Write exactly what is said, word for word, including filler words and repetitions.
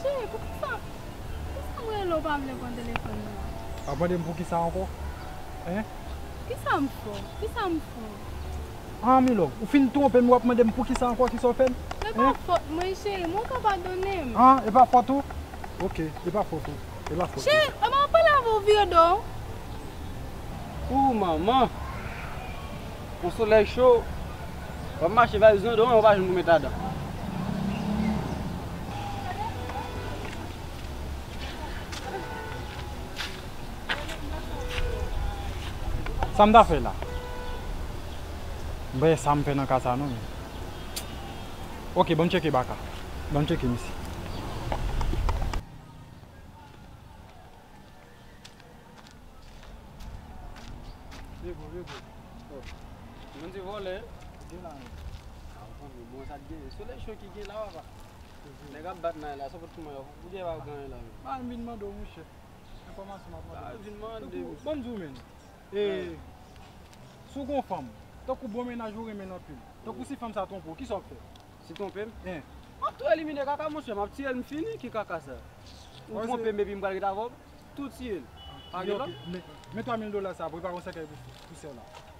Cheri, poukisa, poukisa m rele w pa vle pran telefòn nan? W ap mande m poukisa ankò? Hein? Kisa m fè w? Kisa m fè w? Ah, Milò, ou fin twonpe m, w ap mande m poukisa ankò, kisa w fè m? E pa fòt mwen, cheri, mwen ka padone m. Ah, e pa fòt ou? Ok, e pa fòt ou. E pa fòt ou. Cheri, e mwen pale avè w vire do. Ou manman. Yon solèy cho. W ap mache valiz nan do, w pa jwenn pou met ladan. Sa m ta fè la? M pa wè sa m fè nan ka sa non, men. Ok, ban m tcheke baka. Ban m tcheke misye. Lego, lego. Oh. Moun se vòlè. Gen la, men. Ah, ou konn, bon, sa t gen. Solèy cho ki gen la, papa. Nèg ap bat nan la, sa pot kouman yo. Ou gen pa ganyen la, men. Ba m vin mande w, monchè. Enfòmasyon m ap mande. Ba vin mande. Tankou, ban m di w, men. E, si w gon fanm, tankou bon mennaj ou renmen l anpil. Tankou si fanm sa twonpe w, kisa w ap fè? Si twonpe m? Hein. M ap tou elimine kaka, monchè, m ap tiye l, m fini, ki kaka sa? Ou twonpe m epi m pral ret avè w, tou tiye l. Pa gen lòt? Men, men twa mil dola sa, prepare yon sèkèy pou, pou sè w la.